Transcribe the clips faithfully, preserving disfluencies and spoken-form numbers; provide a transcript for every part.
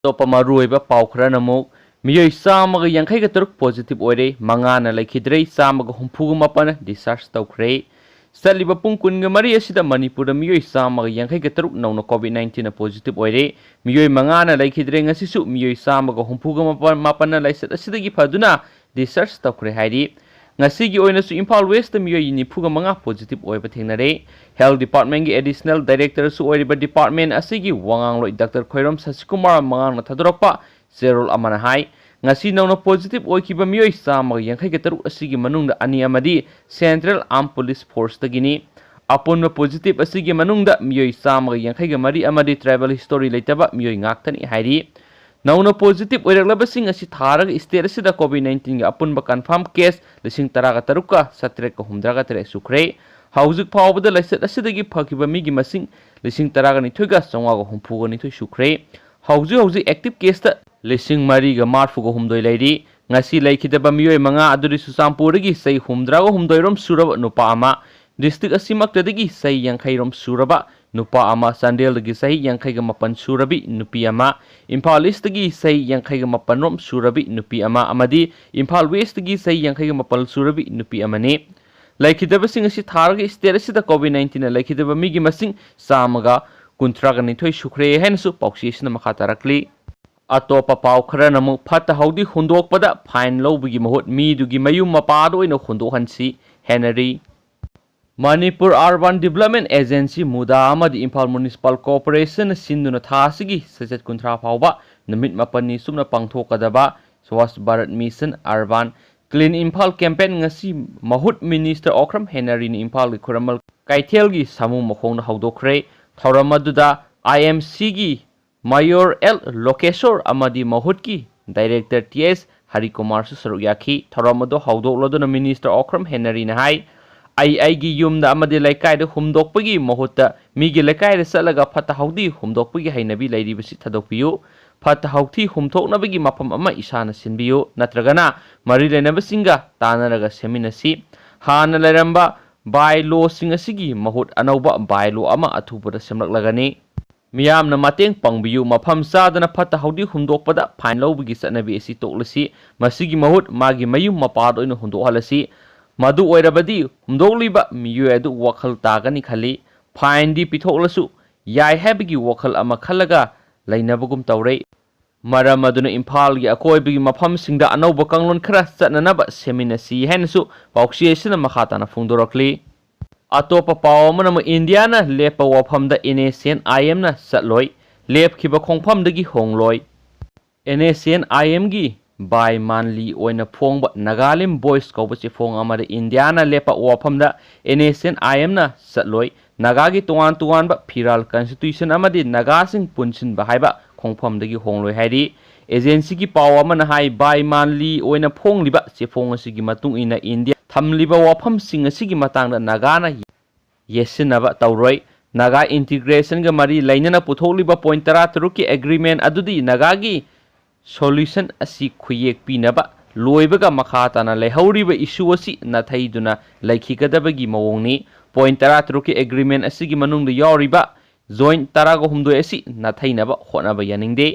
ꯑꯇꯣꯞꯄ ꯃꯔꯨꯑꯣꯏꯕ ꯄꯥꯎ ꯈꯔꯅ ꯑꯃꯨꯛ, ꯃꯤꯑꯣꯏ ꯆꯥꯝꯃꯒ ꯌꯥꯡꯈꯩꯒ ꯇꯔꯨꯛ positive ꯑꯣꯏꯔꯦ, ꯃꯉꯥꯅ ꯂꯩꯈꯤꯗ꯭ꯔꯦ, ꯆꯥꯝꯃꯒ ꯍꯨꯝꯐꯨꯒ ꯃꯥꯄꯟꯅ discharge ꯇꯧꯈ꯭ꯔꯦ꯫ ꯆꯠꯂꯤꯕ ꯄꯨꯡ ꯀꯨꯟꯒ ꯃꯔꯤ ꯑꯁꯤꯗ ꯃꯅꯤꯄꯨꯔꯗ ꯃꯤꯑꯣꯏ ꯆꯥꯝꯃꯒ ꯌꯥꯡꯈꯩꯒ ꯇꯔꯨꯛ ꯅꯧꯅ COVID nineteenꯅ positive ꯑꯣꯏꯔꯦ, ꯃꯤꯑꯣꯏ ꯃꯉꯥꯅ ꯂꯩꯈꯤꯗ꯭ꯔꯦ꯫ ꯉꯁꯤꯁꯨ ꯃꯤꯑꯣꯏ ꯆꯥꯝꯃꯒ ꯍꯨꯝꯐꯨꯒ ꯃꯥꯄꯟꯅ ꯂꯥꯏꯆꯠ ꯑꯁꯤꯗꯒꯤ ꯐꯗꯨꯅ discharge ꯇꯧꯈ꯭ꯔꯦ ꯍꯥꯏꯔꯤ꯫ ꯉꯁꯤꯒꯤ ꯑꯣꯏꯅꯁꯨ ꯏꯝꯐꯥꯜ Westꯇ ꯃꯤꯑꯣꯏ ꯅꯤꯐꯨꯒ ꯃꯉꯥ positive ꯑꯣꯏꯕ ꯊꯦꯡꯅꯔꯦ꯫ Health Departmentꯀꯤ Additional Directorꯁꯨ ꯑꯣꯏꯔꯤꯕ department ꯑꯁꯤꯒꯤ ꯋꯥꯉꯥꯡꯂꯣꯏ Doctor ꯈꯣꯏꯔꯝ ꯁꯁꯤꯀꯨꯃꯥꯔ ꯃꯉꯥꯡꯅ ꯊꯥꯗꯣꯔꯛꯄ ꯆꯦꯔꯣꯜ ꯑꯃꯅ ꯍꯥꯏ, ꯉꯁꯤ ꯅꯧꯅ positive ꯑꯣꯏꯈꯤꯕ ꯃꯤꯑꯣꯏ ꯆꯥꯝꯃꯒ ꯌꯥꯡꯈꯩꯒ ꯇꯔꯨꯛ ꯑꯁꯤꯒꯤ ꯃꯅꯨꯡꯗ ꯑꯅꯤ ꯑꯃꯗꯤ Central Armed Police Forceꯇꯒꯤꯅꯤ꯫ ꯑꯄꯨꯟꯕ positive ꯑꯁꯤꯒꯤ ꯃꯅꯨꯡꯗ ꯃꯤꯑꯣꯏ ꯆꯥꯝꯃꯒ ꯌꯥꯡꯈꯩꯒ ꯃꯔꯤ ꯑꯃꯗꯤ tribal history ꯂꯩꯇꯕ ꯃꯤꯑꯣꯏ ꯉꯥꯛꯇꯅꯤ ꯍꯥꯏꯔꯤ꯫ ꯅꯧꯅ positive ꯑꯣꯏꯔꯛꯂꯕꯁꯤꯡ ꯑꯁꯤ ꯊꯥꯔꯒ state ꯑꯁꯤꯗ COVID nineteenꯒꯤ ꯑꯄꯨꯟꯕ confirm case ꯂꯤꯁꯤꯡ ꯇꯔꯥꯒ ꯇꯔꯨꯛꯀ ꯆꯥꯇ꯭ꯔꯦꯠꯀ ꯍꯨꯝꯗ꯭ꯔꯥꯒ ꯇꯔꯦꯠ ꯁꯨꯈ꯭ꯔꯦ꯫ ꯍꯧꯖꯤꯛ ꯐꯥꯎꯕꯗ ꯂꯥꯏꯆꯠ ꯑꯁꯤꯗꯒꯤ ꯐꯈꯤꯕ ꯃꯤꯒꯤ ꯃꯁꯤꯡ ꯂꯤꯁꯤꯡ ꯇꯔꯥꯒ ꯅꯤꯊꯣꯏꯒ ꯆꯥꯝꯃꯉꯥꯒ ꯍꯨꯝꯐꯨꯒ ꯅꯤꯊꯣꯏ ꯁꯨꯈ꯭ꯔꯦ꯫ ꯍꯧꯖꯤꯛ ꯍꯧꯖꯤꯛ active caseꯇ ꯂꯤꯁꯤꯡ ꯃꯔꯤꯒ ꯃꯔꯐꯨꯒ ꯍꯨꯝꯗꯣꯏ ꯂꯩꯔꯤ꯫ ꯉꯁꯤ ꯂꯩꯈꯤꯗꯕ ꯃꯤꯑꯣꯏ ꯃꯉꯥ ꯑꯗꯨꯗꯤ ꯆꯨꯔꯆꯥꯟꯄꯨꯔꯗꯒꯤ ꯆꯍꯤ ꯍꯨꯝꯗ꯭ꯔꯥꯒ ꯍꯨꯝꯗꯣꯏꯔꯣꯝ ꯁꯨꯔꯕ ꯅꯨꯄꯥ ꯑꯃ, district ꯑꯁꯤꯃꯛꯇꯗꯒꯤ ꯆꯍꯤ ꯌꯥꯡꯈꯩꯔꯣꯝ ꯁꯨꯔꯕ ꯅꯨꯄꯥ ꯑꯃ, ꯆꯥꯟꯗꯦꯜꯗꯒꯤ ꯆꯍꯤ ꯌꯥꯡꯈꯩꯒ ꯃꯥꯄꯟ ꯁꯨꯔꯕꯤ ꯅꯨꯄꯤ ꯑꯃ, ꯏꯝꯐꯥꯜ Eastꯇꯒꯤ ꯆꯍꯤ ꯌꯥꯡꯈꯩꯒ ꯃꯥꯄꯟꯔꯣꯝ ꯁꯨꯔꯕꯤ ꯅꯨꯄꯤ ꯑꯃ ꯑꯃꯗꯤ ꯏꯝꯐꯥꯜ Westꯇꯒꯤ ꯆꯍꯤ ꯌꯥꯡꯈꯩꯒ ꯃꯥꯄꯟ ꯁꯨꯔꯕꯤ ꯅꯨꯄꯤ ꯑꯃꯅꯤ꯫ ꯂꯩꯈꯤꯗꯕꯁꯤꯡ ꯑꯁꯤ ꯊꯥꯔꯒ state ꯑꯁꯤꯗ COVID nineteenꯅ ꯂꯩꯈꯤꯗꯕ ꯃꯤꯒꯤ ꯃꯁꯤꯡ ꯆꯥꯝꯃꯒ ꯀꯨꯟꯊ꯭ꯔꯥꯒ ꯅꯤꯊꯣꯏ ꯁꯨꯈ꯭ꯔꯦ ꯍꯥꯏꯅꯁꯨ ꯄꯥꯎꯆꯦ ꯑꯁꯤꯅ ꯃꯈꯥ ꯇꯥꯔꯛꯂꯤ꯫ ꯑꯇꯣꯞꯄ ꯄꯥꯎ ꯈꯔꯅ ꯑꯃꯨꯛ ꯐꯠꯇ ꯍꯥꯎꯗꯤ ꯍꯨꯟꯗꯣꯛꯄꯗ fine ꯂꯧꯕꯒꯤ ꯃꯍꯨꯠ ꯃꯤꯗꯨꯒꯤ ꯃꯌꯨꯝ ꯃꯄꯥꯗ ꯑꯣꯏꯅ ꯍꯨꯟꯗꯣꯛꯍꯟꯁꯤ ꯍꯥꯏꯅꯔꯤ꯫ Manipur Urban Development Agency, MUDA, ꯑꯃꯗꯤ ꯏꯝꯐꯥꯜ Municipal Corporation ꯁꯤꯟꯗꯨꯅ ꯊꯥ ꯑꯁꯤꯒꯤ ꯆꯩꯆꯠ ꯀꯨꯟꯊ꯭ꯔꯥ ꯐꯥꯎꯕ ꯅꯨꯃꯤꯠ ꯃꯥꯄꯟꯅꯤ ꯆꯨꯞꯅ ꯄꯥꯡꯊꯣꯛꯀꯗꯕ Swachh Bharat Mission Urban Clean Imphal campaign ꯉꯁꯤ ꯃꯍꯨꯠ Minister ꯑꯣꯀ꯭ꯔꯝ ꯍꯦꯅꯔꯤꯅ ꯏꯝꯐꯥꯜꯒꯤ ꯈꯨꯔꯃꯜ ꯀꯩꯊꯦꯜꯒꯤ ꯁꯥꯃꯨ ꯃꯈꯣꯡꯗ ꯍꯧꯗꯣꯛꯈ꯭ꯔꯦ꯫ ꯊꯧꯔꯝ ꯑꯗꯨꯗ IMCꯒꯤ Mayor L ꯂꯣꯀꯦꯁꯣꯔ ꯑꯃꯗꯤ ꯃꯍꯨꯠꯀꯤ Director ꯇꯤ ꯑꯦꯁ ꯍꯔꯤꯀꯨꯃꯥꯔꯁꯨ ꯁꯔꯨꯛ ꯌꯥꯈꯤ꯫ ꯊꯧꯔꯝ ꯑꯗꯨ ꯍꯧꯗꯣꯛꯂꯗꯨꯅ Minister ꯑꯣꯀ꯭ꯔꯝ ꯍꯦꯅꯔꯤꯅ ꯍꯥꯏ, "ꯑꯩ ꯑꯩꯒꯤ ꯌꯨꯝꯗ ꯑꯃꯗꯤ ꯂꯩꯀꯥꯏꯗ ꯍꯨꯝꯗꯣꯛꯄꯒꯤ ꯃꯍꯨꯠꯇ ꯃꯤꯒꯤ ꯂꯩꯀꯥꯏꯗ ꯆꯠꯂꯒ ꯐꯠꯇ ꯍꯥꯎꯗꯤ ꯍꯨꯝꯗꯣꯛꯄꯒꯤ ꯍꯩꯅꯕꯤ ꯂꯩꯔꯤꯕꯁꯤ ꯊꯥꯗꯣꯛꯄꯤꯌꯨ꯫ ꯐꯠꯇ ꯍꯥꯎꯊꯤ ꯍꯨꯝꯊꯣꯛꯅꯕꯒꯤ ꯃꯐꯝ ꯑꯃ ꯏꯁꯥꯅ ꯁꯤꯟꯕꯤꯌꯨ, ꯅꯠꯇ꯭ꯔꯒꯅ ꯃꯔꯤ ꯂꯩꯅꯕꯁꯤꯡꯒ ꯇꯥꯟꯅꯔꯒ ꯁꯦꯝꯃꯤꯟꯅꯁꯤ꯫ ꯍꯥꯟꯅ ꯂꯩꯔꯝꯕ by lawꯁꯤꯡ ꯑꯁꯤꯒꯤ ꯃꯍꯨꯠ ꯑꯅꯧꯕ by law ꯑꯃ ꯑꯊꯨꯕꯗ ꯁꯦꯝꯂꯛꯂꯒꯅꯤ"꯫ ꯃꯤꯌꯥꯝꯅ ꯃꯇꯦꯡ ꯄꯥꯡꯕꯤꯌꯨ, ꯃꯐꯝ ꯆꯥꯗꯅ ꯐꯠꯇ ꯍꯥꯎꯗꯤ ꯍꯨꯟꯗꯣꯛꯄꯗ ꯐꯥꯏꯟ ꯂꯧꯕꯒꯤ ꯆꯠꯅꯕꯤ ꯑꯁꯤ ꯇꯣꯛꯂꯁꯤ, ꯃꯁꯤꯒꯤ ꯃꯍꯨꯠ ꯃꯥꯒꯤ ꯃꯌꯨꯝ ꯃꯄꯥꯗ ꯑꯣꯏꯅ ꯍꯨꯟꯗꯣꯛꯍꯜꯂꯁꯤ꯫ ꯃꯗꯨ ꯑꯣꯏꯔꯕꯗꯤ ꯍꯨꯟꯗꯣꯛꯂꯤꯕ ꯃꯤꯑꯣꯏ ꯑꯗꯨ ꯋꯥꯈꯜ ꯇꯥꯒꯅꯤ ꯈꯜꯂꯤ꯫ ꯐꯥꯏꯟꯗꯤ ꯄꯤꯊꯣꯛꯂꯁꯨ ꯌꯥꯏ ꯍꯥꯏꯕꯒꯤ ꯋꯥꯈꯜ ꯑꯃ ꯈꯜꯂꯒ ꯂꯩꯅꯕꯒꯨꯝ ꯇꯧꯔꯦ꯫ ꯃꯔꯝ ꯑꯗꯨꯅ ꯏꯝꯐꯥꯜꯒꯤ ꯑꯀꯣꯏꯕꯒꯤ ꯃꯐꯝꯁꯤꯡꯗ ꯑꯅꯧꯕ ꯀꯥꯡꯂꯣꯟ ꯈꯔ ꯆꯠꯅꯅꯕ ꯁꯦꯝꯃꯤꯟꯅꯁꯤ ꯍꯥꯏꯅꯁꯨ ꯄꯥꯎꯆꯦ ꯑꯁꯤꯅ ꯃꯈꯥ ꯇꯥꯅ ꯐꯣꯡꯗꯣꯔꯛꯂꯤ꯫ ꯑꯇꯣꯞꯄ ꯄꯥꯎ ꯑꯃꯅ ꯑꯃꯨꯛ ꯏꯟꯗꯤꯌꯥꯅ ꯂꯦꯞꯄ ꯋꯥꯐꯝꯗ ꯑꯦꯟ ꯑꯦꯁ ꯑꯦꯟ ꯑꯥꯏ ꯑꯦꯝꯅ ꯆꯠꯂꯣꯏ, ꯂꯦꯞꯈꯤꯕ ꯈꯣꯡꯐꯝꯗꯒꯤ ꯍꯣꯡꯂꯣꯏ꯫ ꯑꯦꯟ ꯑꯦꯁ ꯑꯦꯟ ꯑꯥꯏ ꯑꯦꯝꯒꯤ ꯕꯥꯏ ꯃꯥꯟꯂꯤ ꯑꯣꯏꯅ ꯐꯣꯡꯕ ꯅꯥꯒꯥꯂꯦꯟ ꯚꯣꯏꯁ ꯀꯧꯕ ꯆꯦꯐꯣꯡ ꯑꯃꯗ ꯏꯟꯗꯤꯌꯥꯅ ꯂꯦꯞꯄ ꯋꯥꯐꯝꯗ ꯑꯦꯟ ꯑꯦꯁ ꯑꯦꯟ ꯑꯥꯏ ꯑꯦꯝꯅ ꯆꯠꯂꯣꯏ, ꯅꯥꯒꯥꯒꯤ ꯇꯣꯉꯥꯟ ꯇꯣꯉꯥꯟꯕ ꯐꯤꯔꯥꯜ ꯀꯟꯁꯇꯤꯇ꯭ꯌꯨꯁꯟ ꯑꯃꯗꯤ ꯅꯥꯒꯥꯁꯤꯡ ꯄꯨꯟꯁꯤꯟꯕ ꯍꯥꯏꯕ ꯈꯣꯡꯐꯝꯗꯒꯤ ꯍꯣꯡꯂꯣꯏ ꯍꯥꯏꯔꯤ꯫ ꯑꯦꯖꯦꯟꯁꯤꯒꯤ ꯄꯥꯎ ꯑꯃꯅ ꯍꯥꯏ, ꯕꯥꯏ ꯃꯥꯟꯂꯤ ꯑꯣꯏꯅ ꯐꯣꯡꯂꯤꯕ ꯆꯦꯐꯣꯡ ꯑꯁꯤꯒꯤ ꯃꯇꯨꯡ ꯏꯟꯅ ꯏꯟꯗꯤꯌꯥ ꯊꯝꯂꯤꯕ ꯋꯥꯐꯝꯁꯤꯡ ꯑꯁꯤꯒꯤ ꯃꯇꯥꯡꯗ ꯅꯥꯒꯥꯅ ꯌꯦꯠꯁꯤꯟꯅꯕ ꯇꯧꯔꯣꯏ꯫ ꯅꯥꯒꯥ ꯏꯟꯇꯤꯒ꯭ꯔꯦꯁꯟꯒ ꯃꯔꯤ ꯂꯩꯅꯅ ꯄꯨꯊꯣꯛꯂꯤꯕ ꯄꯣꯏꯟ ꯇꯔꯥꯇꯔꯨꯛꯀꯤ ꯑꯦꯒ꯭ꯔꯤꯃꯦꯟ ꯑꯗꯨꯗꯤ ꯅꯥꯒꯥꯒꯤ ꯁꯣꯂ꯭ꯌꯨꯁꯟ ꯑꯁꯤ ꯈꯨꯌꯦꯛ ꯄꯤꯅꯕ ꯂꯣꯏꯕꯒ ꯃꯈꯥ ꯇꯥꯅ ꯂꯩꯍꯧꯔꯤꯕ ꯏꯁꯨ ꯑꯁꯤ ꯅꯥꯊꯩꯗꯨꯅ ꯂꯩꯈꯤꯒꯗꯕꯒꯤ ꯃꯑꯣꯡꯅꯤ꯫ ꯄꯣꯏꯟ ꯇꯔꯥꯇꯔꯨꯛꯀꯤ ꯑꯦꯒ꯭ꯔꯤꯃꯦꯟ ꯑꯁꯤꯒꯤ ꯃꯅꯨꯡꯗ ꯌꯥꯎꯔꯤꯕ ꯖꯣꯏꯟ ꯇꯔꯥꯒ ꯍꯨꯝꯗꯣꯏ ꯑꯁꯤ ꯅꯥꯊꯩꯅꯕ ꯍꯣꯠꯅꯕ ꯌꯥꯅꯤꯡꯗꯦ꯫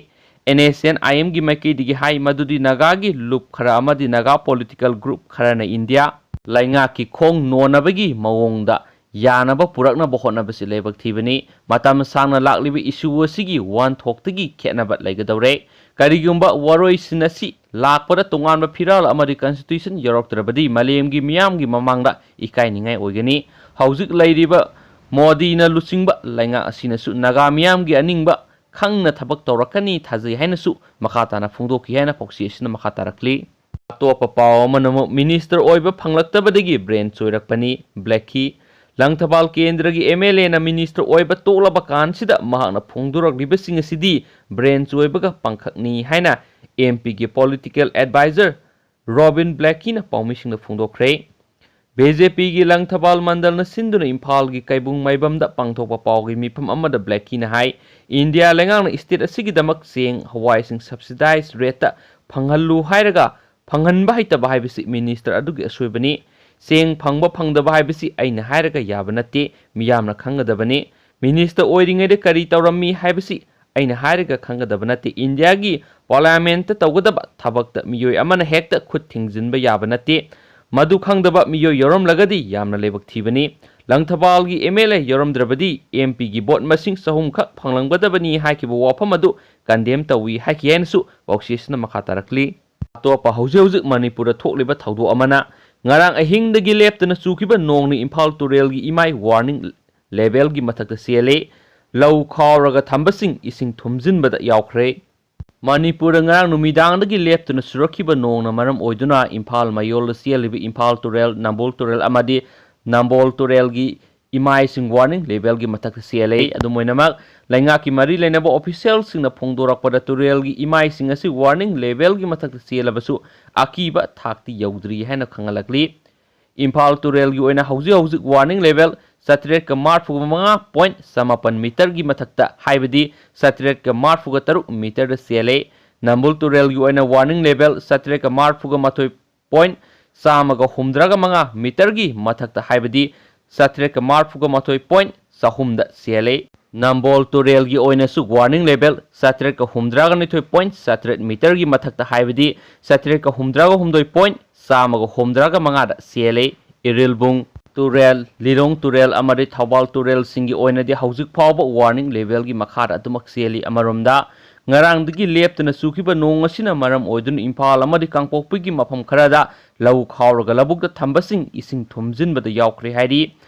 ꯑꯦꯟ ꯑꯦꯁ ꯑꯦꯟ ꯑꯥꯏ ꯑꯦꯝꯒꯤ ꯃꯥꯏꯀꯩꯗꯒꯤ ꯍꯥꯏ ꯃꯗꯨꯗꯤ ꯅꯥꯒꯥꯒꯤ ꯂꯨꯞ ꯈꯔ ꯑꯃꯗꯤ ꯅꯥꯒꯥ ꯄꯣꯂꯤꯇꯤꯀꯦꯜ ꯒ꯭ꯔꯨꯞ ꯈꯔꯅ ꯏꯟꯗꯤꯌꯥ ꯂꯩꯉꯥꯛꯀꯤ ꯈꯣꯡ ꯅꯣꯟꯅꯕꯒꯤ ꯃꯑꯣꯡꯗ ꯌꯥꯅꯕ ꯄꯨꯔꯛꯅꯕ ꯍꯣꯠꯅꯕꯁꯤ ꯂꯥꯏꯕꯛ ꯊꯤꯕꯅꯤ꯫ ꯃꯇꯝ ꯁꯥꯡꯅ ꯂꯥꯛꯂꯤꯕ ꯏꯁꯨ ꯑꯁꯤꯒꯤ ꯋꯥꯍꯟꯊꯣꯛꯇꯒꯤ ꯈꯦꯠꯅꯕ ꯂꯩꯒꯗꯧꯔꯦ꯫ ꯀꯔꯤꯒꯨꯝꯕ ꯋꯥꯔꯣꯏꯁꯤꯟ ꯑꯁꯤ ꯂꯥꯛꯄꯗ ꯇꯣꯉꯥꯟꯕ ꯐꯤꯔꯥꯜ ꯑꯃꯗꯤ ꯀꯟꯁꯇꯤꯇ꯭ꯌꯨꯁꯟ ꯌꯧꯔꯛꯇ꯭ꯔꯕꯗꯤ ꯃꯥꯂꯦꯝꯒꯤ ꯃꯤꯌꯥꯝꯒꯤ ꯃꯃꯥꯡꯗ ꯏꯀꯥꯏꯅꯤꯡꯉꯥꯏ ꯑꯣꯏꯒꯅꯤ꯫ ꯍꯧꯖꯤꯛ ꯂꯩꯔꯤꯕ ꯃꯣꯗꯤꯅ ꯂꯨꯆꯤꯡꯕ ꯂꯩꯉꯥꯛ ꯑꯁꯤꯅꯁꯨ ꯅꯥꯒꯥ ꯃꯤꯌꯥꯝꯒꯤ ꯑꯅꯤꯡꯕ ꯈꯪꯅ ꯊꯕꯛ ꯇꯧꯔꯛꯀꯅꯤ ꯊꯥꯖꯩ ꯍꯥꯏꯅꯁꯨ ꯃꯈꯥ ꯇꯥꯅ ꯐꯣꯡꯗꯣꯛꯈꯤ ꯍꯥꯏꯅ ꯄꯥꯎꯆꯦ ꯑꯁꯤꯅ ꯃꯈꯥ ꯇꯥꯔꯛꯂꯤ꯫ ꯑꯇꯣꯞꯄ ꯄꯥꯎ ꯑꯃꯅ ꯑꯃꯨꯛ ꯃꯤꯅꯤꯁꯇꯔ ꯑꯣꯏꯕ ꯐꯪꯂꯛꯇꯕꯗꯒꯤ ꯕ꯭ꯔꯦꯟ ꯆꯣꯏꯔꯛꯄꯅꯤ, ꯕ꯭ꯂꯦꯛꯀꯤ꯫ ꯂꯪꯊꯕꯥꯜ ꯀꯦꯟꯗ꯭ꯔꯒꯤ ꯑꯦꯝ ꯑꯦꯜ ꯑꯦꯅ ꯃꯤꯅꯤꯁꯇꯔ ꯑꯣꯏꯕ ꯇꯣꯛꯂꯕ ꯀꯥꯟꯁꯤꯗ ꯃꯍꯥꯛꯅ ꯐꯣꯡꯗꯣꯔꯛꯂꯤꯕꯁꯤꯡ ꯑꯁꯤꯗꯤ ꯕ꯭ꯔꯦꯟ ꯆꯣꯏꯕꯒ ꯄꯥꯡꯈꯛꯅꯤ ꯍꯥꯏꯅ ꯑꯦꯝ ꯄꯤꯒꯤ ꯄꯣꯂꯤꯇꯤꯀꯦꯜ ꯑꯦꯗꯚꯥꯏꯖꯔ ꯔꯣꯕꯤꯟ ꯕ꯭ꯂꯦꯛꯀꯤꯅ ꯄꯥꯎꯃꯤꯁꯤꯡꯗ ꯐꯣꯡꯗꯣꯛꯈ꯭ꯔꯦ꯫ ꯕꯤ ꯖꯦ ꯄꯤꯒꯤ ꯂꯪꯊꯕꯥꯜ ꯃꯟꯗꯜꯅ ꯁꯤꯟꯗꯨꯅ ꯏꯝꯐꯥꯜꯒꯤ ꯀꯩꯕꯨꯡ ꯃꯥꯏꯕꯝꯗ ꯄꯥꯡꯊꯣꯛꯄ ꯄꯥꯎꯒꯤ ꯃꯤꯐꯝ ꯑꯃꯗ ꯕ꯭ꯂꯦꯛꯀꯤꯅ ꯍꯥꯏ, ꯏꯟꯗꯤꯌꯥ ꯂꯩꯉꯥꯛꯅ ꯁ꯭ꯇꯦꯠ ꯑꯁꯤꯒꯤꯗꯃꯛ ꯆꯦꯡ, ꯍꯋꯥꯏꯁꯤꯡ ꯁꯕꯁꯤꯗꯥꯏꯖ ꯔꯦꯠꯇ ꯐꯪꯍꯜꯂꯨ ꯍꯥꯏꯔꯒ ꯐꯪꯍꯟꯕ ꯍꯩꯇꯕ ꯍꯥꯏꯕꯁꯤ ꯃꯤꯅꯤꯁꯇꯔ ꯑꯗꯨꯒꯤ ꯑꯁꯣꯏꯕꯅꯤ꯫ ꯆꯦꯡ ꯐꯪꯕ ꯐꯪꯗꯕ ꯍꯥꯏꯕꯁꯤ ꯑꯩꯅ ꯍꯥꯏꯔꯒ ꯌꯥꯕ ꯅꯠꯇꯦ, ꯃꯤꯌꯥꯝꯅ ꯈꯪꯒꯗꯕꯅꯤ꯫ ꯃꯤꯅꯤꯁꯇꯔ ꯑꯣꯏꯔꯤꯉꯩꯗ ꯀꯔꯤ ꯇꯧꯔꯝꯃꯤ ꯍꯥꯏꯕꯁꯤ ꯑꯩꯅ ꯍꯥꯏꯔꯒ ꯈꯪꯒꯗꯕ ꯅꯠꯇꯦ꯫ ꯏꯟꯗꯤꯌꯥꯒꯤ ꯄꯥꯔꯂꯤꯌꯥꯃꯦꯟꯠꯇ ꯇꯧꯒꯗꯕ ꯊꯕꯛꯇ ꯃꯤꯑꯣꯏ ꯑꯃꯅ ꯍꯦꯛꯇ ꯈꯨꯠ ꯊꯤꯡꯖꯤꯟꯕ ꯌꯥꯕ ꯅꯠꯇꯦ꯫ ꯃꯗꯨ ꯈꯪꯗꯕ ꯃꯤꯑꯣꯏ ꯌꯥꯎꯔꯝꯂꯒꯗꯤ ꯌꯥꯝꯅ ꯂꯥꯏꯕꯛ ꯊꯤꯕꯅꯤ꯫ ꯂꯪꯊꯕꯥꯜꯒꯤ ꯑꯦꯝ ꯑꯦꯜ ꯑꯦ ꯌꯥꯎꯔꯝꯗ꯭ꯔꯕꯗꯤ ꯑꯦꯝ ꯄꯤꯒꯤ ꯚꯣꯠ ꯃꯁꯤꯡ ꯆꯍꯨꯝ ꯈꯛ ꯐꯪꯂꯝꯒꯗꯕꯅꯤ ꯍꯥꯏꯈꯤꯕ ꯋꯥꯐꯝ ꯑꯗꯨ ꯀꯟꯗꯦꯝ ꯇꯧꯏ ꯍꯥꯏꯈꯤ ꯍꯥꯏꯅꯁꯨ ꯄꯥꯎꯆꯦꯁꯤꯅ ꯃꯈꯥ ꯇꯥꯔꯛꯂꯤ꯫ ꯑꯇꯣꯞꯄ ꯍꯧꯖꯤꯛ ꯍꯧꯖꯤꯛ ꯃꯅꯤꯄꯨꯔꯗ ꯊꯣꯛꯂꯤꯕ ꯊꯧꯗꯣꯛ ꯑꯃꯅ, ꯉꯔꯥꯡ ꯑꯍꯤꯡꯗꯒꯤ ꯂꯦꯞꯇꯅ ꯆꯨꯈꯤꯕ ꯅꯣꯡꯅ ꯏꯝꯐꯥꯜ ꯇꯨꯔꯦꯜꯒꯤ ꯏꯃꯥꯏ ꯋꯥꯔꯅꯤꯡ ꯂꯦꯚꯦꯜꯒꯤ ꯃꯊꯛꯇ ꯆꯦꯜꯂꯤ꯫ ꯂꯧ ꯈꯥꯎꯔꯒ ꯊꯝꯕꯁꯤꯡ ꯏꯁꯤꯡ ꯊꯨꯝꯖꯤꯟꯕꯗ ꯌꯥꯎꯈ꯭ꯔꯦ꯫ ꯃꯅꯤꯄꯨꯔꯗ ꯉꯔꯥꯡ ꯅꯨꯃꯤꯗꯥꯡꯗꯒꯤ ꯂꯦꯞꯇꯅ ꯆꯨꯔꯛꯈꯤꯕ ꯅꯣꯡꯅ ꯃꯔꯝ ꯑꯣꯏꯗꯨꯅ ꯏꯝꯐꯥꯜ ꯃꯌꯣꯜꯗ ꯆꯦꯜꯂꯤꯕ ꯏꯝꯐꯥꯜ ꯇꯨꯔꯦꯜ, ꯅꯝꯕꯣꯜ ꯇꯨꯔꯦꯜ ꯑꯃꯗꯤ ꯅꯝꯕꯣꯜ ꯇꯨꯔꯦꯜꯒꯤ ꯏꯃꯥꯏꯁꯤꯡ ꯋꯥꯔꯅꯤꯡ ꯂꯦꯚꯦꯜꯒꯤ ꯃꯊꯛꯇ ꯆꯦꯜꯂꯦ꯫ ꯑꯗꯨꯝ ꯑꯣꯏꯅꯃꯛ, ꯂꯩꯉꯥꯛꯀꯤ ꯃꯔꯤ ꯂꯩꯅꯕ ꯑꯣꯐꯤꯁꯤꯌꯦꯜꯁꯤꯡꯅ ꯐꯣꯡꯗꯣꯔꯛꯄꯗ, ꯇꯨꯔꯦꯜꯒꯤ ꯏꯃꯥꯏꯁꯤꯡ ꯑꯁꯤ ꯋꯥꯔꯅꯤꯡ ꯂꯦꯚꯦꯜꯒꯤ ꯃꯊꯛꯇ ꯆꯦꯜꯂꯕꯁꯨ ꯑꯀꯤꯕ ꯊꯥꯛꯇꯤ ꯌꯧꯗ꯭ꯔꯤ ꯍꯥꯏꯅ ꯈꯪꯍꯜꯂꯛꯂꯤ꯫ ꯏꯝꯐꯥꯜ ꯇꯨꯔꯦꯜꯒꯤ ꯑꯣꯏꯅ ꯍꯧꯖꯤꯛ ꯍꯧꯖꯤꯛ ꯋꯥꯔꯅꯤꯡ ꯂꯦꯚꯦꯜ ꯆꯥꯇ꯭ꯔꯦꯠꯀ ꯃꯔꯤꯐꯨ ꯃꯉꯥ ꯄꯣꯏꯟꯠ ꯆꯃꯥꯄꯟ ꯃꯤꯇꯔꯒꯤ ꯃꯊꯛꯇ, ꯍꯥꯏꯕꯗꯤ ꯆꯥꯇ꯭ꯔꯦꯠꯀ ꯃꯔꯤꯐꯨꯒ ꯇꯔꯨꯛ ꯃꯤꯇꯔꯗ ꯆꯦꯜꯂꯦ꯫ ꯅꯝꯕꯨꯜ ꯇꯨꯔꯦꯜꯒꯤ ꯑꯣꯏꯅ ꯋꯥꯔꯅꯤꯡ ꯂꯦꯚꯦꯜ ꯆꯥꯇ꯭ꯔꯦꯠꯀ ꯃꯔꯤꯐꯨꯒ ꯃꯥꯊꯣꯏ ꯄꯣꯏꯟꯠ ꯆꯥꯝꯃꯒ ꯍꯨꯝꯗ꯭ꯔꯥꯒ ꯃꯉꯥ ꯃꯤꯇꯔꯒꯤ ꯃꯊꯛꯇ, ꯍꯥꯏꯕꯗꯤ ꯆꯥꯇ꯭ꯔꯦꯠꯀ ꯃꯔꯤꯐꯨꯒ ꯃꯥꯊꯣꯏ ꯄꯣꯏꯟꯠ ꯆꯍꯨꯝꯗ ꯆꯦꯜꯂꯦ꯫ ꯅꯝꯕꯣꯜ ꯇꯨꯔꯦꯜꯒꯤ ꯑꯣꯏꯅꯁꯨ ꯋꯥꯔꯅꯤꯡ ꯂꯦꯚꯦꯜ ꯆꯥꯇ꯭ꯔꯦꯠꯀ ꯍꯨꯝꯗ꯭ꯔꯥꯒ ꯅꯤꯊꯣꯏ ꯄꯣꯏꯟꯠ ꯆꯥꯇ꯭ꯔꯦꯠ ꯃꯤꯇꯔꯒꯤ ꯃꯊꯛꯇ, ꯍꯥꯏꯕꯗꯤ ꯆꯥꯇ꯭ꯔꯦꯠꯀ ꯍꯨꯝꯗ꯭ꯔꯥꯒ ꯍꯨꯝꯗꯣꯏ ꯄꯣꯏꯟꯠ ꯆꯥꯝꯃꯒ ꯍꯨꯝꯗ꯭ꯔꯥꯒ ꯃꯉꯥꯗ ꯆꯦꯜꯂꯦ꯫ ꯏꯔꯤꯜꯕꯨꯡ ꯇꯨꯔꯦꯜ, ꯂꯤꯂꯣꯡ ꯇꯨꯔꯦꯜ ꯑꯃꯗꯤ ꯊꯧꯕꯥꯜ ꯇꯨꯔꯦꯜꯁꯤꯡꯒꯤ ꯑꯣꯏꯅꯗꯤ ꯍꯧꯖꯤꯛ ꯐꯥꯎꯕ ꯋꯥꯔꯅꯤꯡ ꯂꯦꯚꯦꯜꯒꯤ ꯃꯈꯥꯗ ꯑꯗꯨꯃꯛ ꯆꯦꯜꯂꯤ꯫ ꯑꯃꯔꯣꯝꯗ, ꯉꯔꯥꯡꯗꯒꯤ ꯂꯦꯞꯇꯅ ꯆꯨꯈꯤꯕ ꯅꯣꯡ ꯑꯁꯤꯅ ꯃꯔꯝ ꯑꯣꯏꯗꯨꯅ ꯏꯝꯐꯥꯜ ꯑꯃꯗꯤ ꯀꯥꯡꯄꯣꯛꯄꯤꯒꯤ ꯃꯐꯝ ꯈꯔꯗ ꯂꯧ ꯈꯥꯎꯔꯒ ꯂꯧꯕꯨꯛꯇ ꯊꯝꯕꯁꯤꯡ ꯏꯁꯤꯡ ꯊꯨꯝꯖꯤꯟꯕꯗ ꯌꯥꯎꯈ꯭ꯔꯦ ꯍꯥꯏꯔꯤ꯫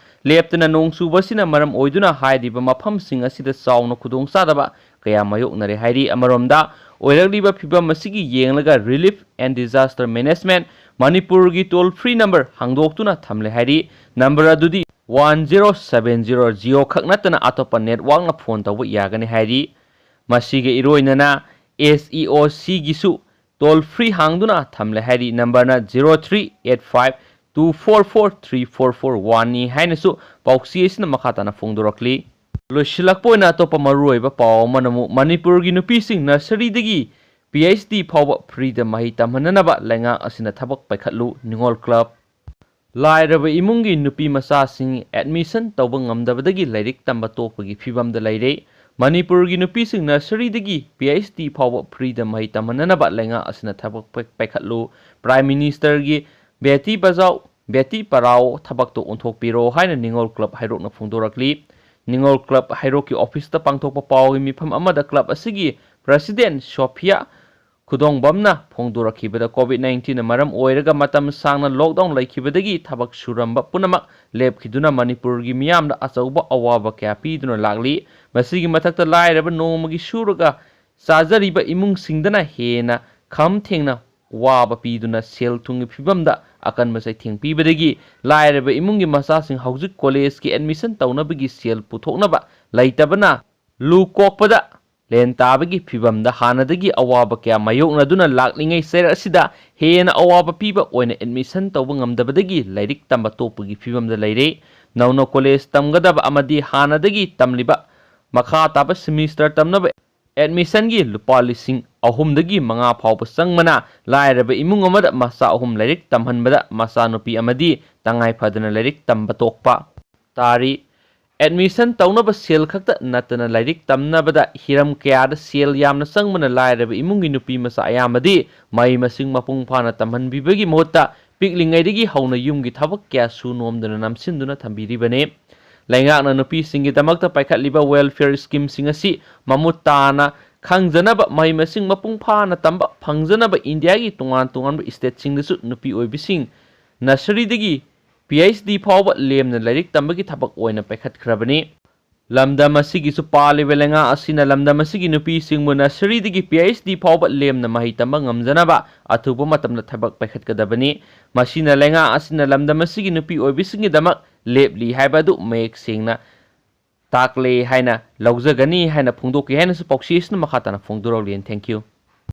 ꯂꯦꯞꯇꯅ ꯅꯣꯡ ꯆꯨꯕꯁꯤꯅ ꯃꯔꯝ ꯑꯣꯏꯗꯨꯅ ꯍꯥꯏꯔꯤꯕ ꯃꯐꯝꯁꯤꯡ ꯑꯁꯤꯗ ꯆꯥꯎꯅ ꯈꯨꯗꯣꯡꯆꯥꯗꯕ ꯀꯌꯥ ꯃꯥꯌꯣꯛꯅꯔꯦ ꯍꯥꯏꯔꯤ꯫ ꯑꯃꯔꯣꯝꯗ, ꯑꯣꯏꯔꯛꯂꯤꯕ ꯐꯤꯚꯝ ꯑꯁꯤꯒꯤ ꯌꯦꯡꯂꯒ Relief and Disaster Management ꯃꯅꯤꯄꯨꯔꯒꯤ toll free number ꯍꯥꯡꯗꯣꯛꯇꯨꯅ ꯊꯝꯂꯦ ꯍꯥꯏꯔꯤ꯫ Number ꯑꯗꯨꯗꯤ one zero seven zero zero ꯈꯛ ꯅꯠꯇꯅ ꯑꯇꯣꯞꯄ networkꯅ phone ꯇꯧꯕ ꯌꯥꯒꯅꯤ ꯍꯥꯏꯔꯤ꯫ ꯃꯁꯤꯒ ꯏꯔꯣꯏꯅꯅ S E O Cꯒꯤꯁꯨ toll free ꯍꯥꯡꯗꯨꯅ ꯊꯝꯂꯦ ꯍꯥꯏꯔꯤ꯫ Numberꯅ zero three eight five two four four three four four oneꯅꯤ ꯍꯥꯏꯅꯁꯨ ꯄꯥꯎꯆꯦ ꯑꯁꯤꯅ ꯃꯈꯥ ꯇꯥꯅ ꯐꯣꯡꯗꯣꯔꯛꯂꯤ꯫ ꯂꯣꯏꯁꯤꯜꯂꯛꯄ ꯑꯣꯏꯅ ꯑꯇꯣꯞꯄ ꯃꯔꯨꯑꯣꯏꯕ ꯄꯥꯎ ꯑꯃꯅ ꯑꯃꯨꯛ ꯃꯅꯤꯄꯨꯔꯒꯤ ꯅꯨꯄꯤꯁꯤꯡ nurseryꯗꯒꯤ P H D ꯐꯥꯎꯕ freeꯗ ꯃꯍꯩ ꯇꯝꯍꯟꯅꯅꯕ ꯂꯩꯉꯥꯛ ꯑꯁꯤꯅ ꯊꯕꯛ ꯄꯥꯏꯈꯠꯂꯨ, ꯅꯤꯉꯣꯜ club꯫ ꯂꯥꯏꯔꯕ ꯏꯃꯨꯡꯒꯤ ꯅꯨꯄꯤ ꯃꯆꯥꯁꯤꯡ admission ꯇꯧꯕ ꯉꯝꯗꯕꯗꯒꯤ ꯂꯥꯏꯔꯤꯛ ꯇꯝꯕ ꯇꯣꯛꯄꯒꯤ ꯐꯤꯚꯝꯗ ꯂꯩꯔꯦ꯫ ꯃꯅꯤꯄꯨꯔꯒꯤ ꯅꯨꯄꯤꯁꯤꯡ nurseryꯗꯒꯤ PhD ꯐꯥꯎꯕ freeꯗ ꯃꯍꯩ ꯇꯝꯍꯟꯅꯅꯕ ꯂꯩꯉꯥꯛ ꯑꯁꯤꯅ ꯊꯕꯛ ꯄꯥꯏ-, ꯄꯥꯏꯈꯠꯂꯨ꯫ Prime Ministerꯒꯤ ꯕꯦꯇꯤ ꯕꯆꯥꯎ, ꯕꯦꯇꯤ ꯄꯔꯥꯎ ꯊꯕꯛꯇꯣ ꯑꯣꯟꯊꯣꯛꯄꯤꯔꯣ ꯍꯥꯏꯅ ꯅꯤꯉꯣꯜ club ꯍꯩꯔꯣꯛꯅ ꯐꯣꯡꯗꯣꯔꯛꯂꯤ꯫ ꯅꯤꯉꯣꯜ club ꯍꯩꯔꯣꯛꯀꯤ officeꯇ ꯄꯥꯡꯊꯣꯛꯄ ꯄꯥꯎꯒꯤ ꯃꯤꯐꯝ ꯑꯃꯗ club ꯑꯁꯤꯒꯤ president ꯁꯣꯐꯤꯌꯥ ꯈꯨꯗꯣꯡꯕꯝꯅ ꯐꯣꯡꯗꯣꯔꯛꯈꯤꯕꯗ, COVID nineteenꯅ ꯃꯔꯝ ꯑꯣꯏꯔꯒ ꯃꯇꯝ ꯁꯥꯡꯅ lockdown ꯂꯩꯈꯤꯕꯗꯒꯤ ꯊꯕꯛ ꯁꯨꯔꯝꯕ ꯄꯨꯝꯅꯃꯛ ꯂꯦꯞꯈꯤꯗꯨꯅ ꯃꯅꯤꯄꯨꯔꯒꯤ ꯃꯤꯌꯥꯝꯗ ꯑꯆꯧꯕ ꯑꯋꯥꯕ ꯀꯌꯥ ꯄꯤꯗꯨꯅ ꯂꯥꯛꯂꯤ꯫ ꯃꯁꯤꯒꯤ ꯃꯊꯛꯇ ꯂꯥꯏꯔꯕ ꯅꯣꯡꯃꯒꯤ ꯁꯨꯔꯒ ꯆꯥꯖꯔꯤꯕ ꯏꯃꯨꯡꯁꯤꯡꯗꯅ ꯍꯦꯟꯅ ꯈꯝ ꯊꯦꯡꯅ ꯋꯥꯕ ꯄꯤꯗꯨꯅ ꯁꯦꯜ ꯊꯨꯝꯒꯤ ꯐꯤꯕꯝꯗ ꯑꯀꯟꯕ ꯆꯩꯊꯦꯡ ꯄꯤꯕꯗꯒꯤ ꯂꯥꯏꯔꯕ ꯏꯃꯨꯡꯒꯤ ꯃꯆꯥꯁꯤꯡ ꯍꯧꯖꯤꯛ collegeꯀꯤ admission ꯇꯧꯅꯕꯒꯤ ꯁꯦꯜ ꯄꯨꯊꯣꯛꯅꯕ ꯂꯩꯇꯕꯅ ꯂꯨ ꯀꯣꯛꯄꯗ ꯂꯦꯟ ꯇꯥꯕꯒꯤ ꯐꯤꯕꯝꯗ ꯍꯥꯟꯅꯗꯒꯤ ꯑꯋꯥꯕ ꯀꯌꯥ ꯃꯥꯌꯣꯛꯅꯗꯨꯅ ꯂꯥꯛꯂꯤꯉꯩ ꯆꯩꯔꯛ ꯑꯁꯤꯗ ꯍꯦꯟꯅ ꯑꯋꯥꯕ ꯄꯤꯕ ꯑꯣꯏꯅ admission ꯇꯧꯕ ꯉꯝꯗꯕꯗꯒꯤ ꯂꯥꯏꯔꯤꯛ ꯇꯝꯕ ꯇꯣꯛꯄꯒꯤ ꯐꯤꯕꯝꯗ ꯂꯩꯔꯦ꯫ ꯅꯧꯅ college ꯇꯝꯒꯗꯕ ꯑꯃꯗꯤ ꯍꯥꯟꯅꯗꯒꯤ ꯇꯝꯂꯤꯕ ꯃꯈꯥ ꯇꯥꯕ semester ꯇꯝꯅꯕ admissionꯒꯤ ꯂꯨꯄꯥ ꯂꯤꯁꯤꯡ ꯑꯍꯨꯝꯗꯒꯤ ꯃꯉꯥ ꯐꯥꯎꯕ ꯆꯪꯕꯅ ꯂꯥꯏꯔꯕ ꯏꯃꯨꯡ ꯑꯃꯗ ꯃꯆꯥ ꯑꯍꯨꯝ ꯂꯥꯏꯔꯤꯛ ꯇꯝꯍꯟꯕꯗ ꯃꯆꯥꯅꯨꯄꯤ ꯑꯃꯗꯤ ꯇꯉꯥꯏ ꯐꯗꯅ ꯂꯥꯏꯔꯤꯛ ꯇꯝꯕ ꯇꯣꯛꯄ ꯇꯥꯔꯤ꯫ Admission ꯇꯧꯅꯕ ꯁꯦꯜ ꯈꯛꯇ ꯅꯠꯇꯅ ꯂꯥꯏꯔꯤꯛ ꯇꯝꯅꯕꯗ ꯍꯤꯔꯝ ꯀꯌꯥꯗ ꯁꯦꯜ ꯌꯥꯝꯅ ꯆꯪꯕꯅ ꯂꯥꯏꯔꯕ ꯏꯃꯨꯡꯒꯤ ꯅꯨꯄꯤ ꯃꯆꯥ ꯑꯌꯥꯝꯕꯗꯤ ꯃꯍꯩ ꯃꯁꯤꯡ ꯃꯄꯨꯡ ꯐꯥꯅ ꯇꯝꯍꯟꯕꯤꯕꯒꯤ ꯃꯍꯨꯠꯇ ꯄꯤꯛꯂꯤꯉꯩꯗꯒꯤ ꯍꯧꯅ ꯌꯨꯝꯒꯤ ꯊꯕꯛ ꯀꯌꯥ ꯁꯨ ꯅꯣꯝꯗꯨꯅ ꯅꯝꯁꯤꯟꯗꯨꯅ ꯊꯝꯕꯤꯔꯤꯕꯅꯤ꯫ ꯂꯩꯉꯥꯛꯅ ꯅꯨꯄꯤꯁꯤꯡꯒꯤꯗꯃꯛꯇ ꯄꯥꯏꯈꯠꯂꯤꯕ welfare schemeꯁꯤꯡ ꯑꯁꯤ ꯃꯃꯨꯠ ꯇꯥꯅ ꯈꯪꯖꯅꯕ ꯃꯍꯩ ꯃꯁꯤꯡ ꯃꯄꯨꯡ ꯐꯥꯅ ꯇꯝꯕ ꯐꯪꯖꯅꯕ ꯏꯟꯗꯤꯌꯥꯒꯤ ꯇꯣꯉꯥꯟ ꯇꯣꯉꯥꯟꯕ stateꯁꯤꯡꯗꯁꯨ ꯅꯨꯄꯤ ꯑꯣꯏꯕꯤꯁꯤꯡ nurseryꯗꯒꯤ PhD ꯐꯥꯎꯕ ꯂꯦꯝꯅ ꯂꯥꯏꯔꯤꯛ ꯇꯝꯕꯒꯤ ꯊꯕꯛ ꯑꯣꯏꯅ ꯄꯥꯏꯈꯠꯈ꯭ꯔꯕꯅꯤ꯫ ꯂꯝꯗꯝ ꯑꯁꯤꯒꯤꯁꯨ ꯄꯥꯜꯂꯤꯕ ꯂꯩꯉꯥꯛ ꯑꯁꯤꯅ ꯂꯝꯗꯝ ꯑꯁꯤꯒꯤ ꯅꯨꯄꯤꯁꯤꯡꯕꯨ nurseryꯗꯒꯤ PhD ꯐꯥꯎꯕ ꯂꯦꯝꯅ ꯃꯍꯩ ꯇꯝꯕ ꯉꯝꯖꯅꯕ ꯑꯊꯨꯕ ꯃꯇꯝꯗ ꯊꯕꯛ ꯄꯥꯏꯈꯠꯀꯗꯕꯅꯤ꯫ ꯃꯁꯤꯅ ꯂꯩꯉꯥꯛ ꯑꯁꯤꯅ ꯂꯝꯗꯝ ꯑꯁꯤꯒꯤ ꯅꯨꯄꯤ ꯑꯣꯏꯕꯤꯁꯤꯡꯒꯤꯗꯃꯛ ꯂꯦꯞꯂꯤ ꯍꯥꯏꯕ ꯑꯗꯨ ꯃꯌꯦꯛ ꯁꯦꯡꯅ ꯇꯥꯛꯂꯦ ꯍꯥꯏꯅ ꯂꯧꯖꯒꯅꯤ ꯍꯥꯏꯅ ꯐꯣꯡꯗꯣꯛꯈꯤ ꯍꯥꯏꯅꯁꯨ ꯄꯥꯎꯆꯦ ꯑꯁꯤꯅ ꯃꯈꯥ ꯇꯥꯅ ꯐꯣꯡꯗꯣꯔꯛꯂꯤ꯫ Thank you꯫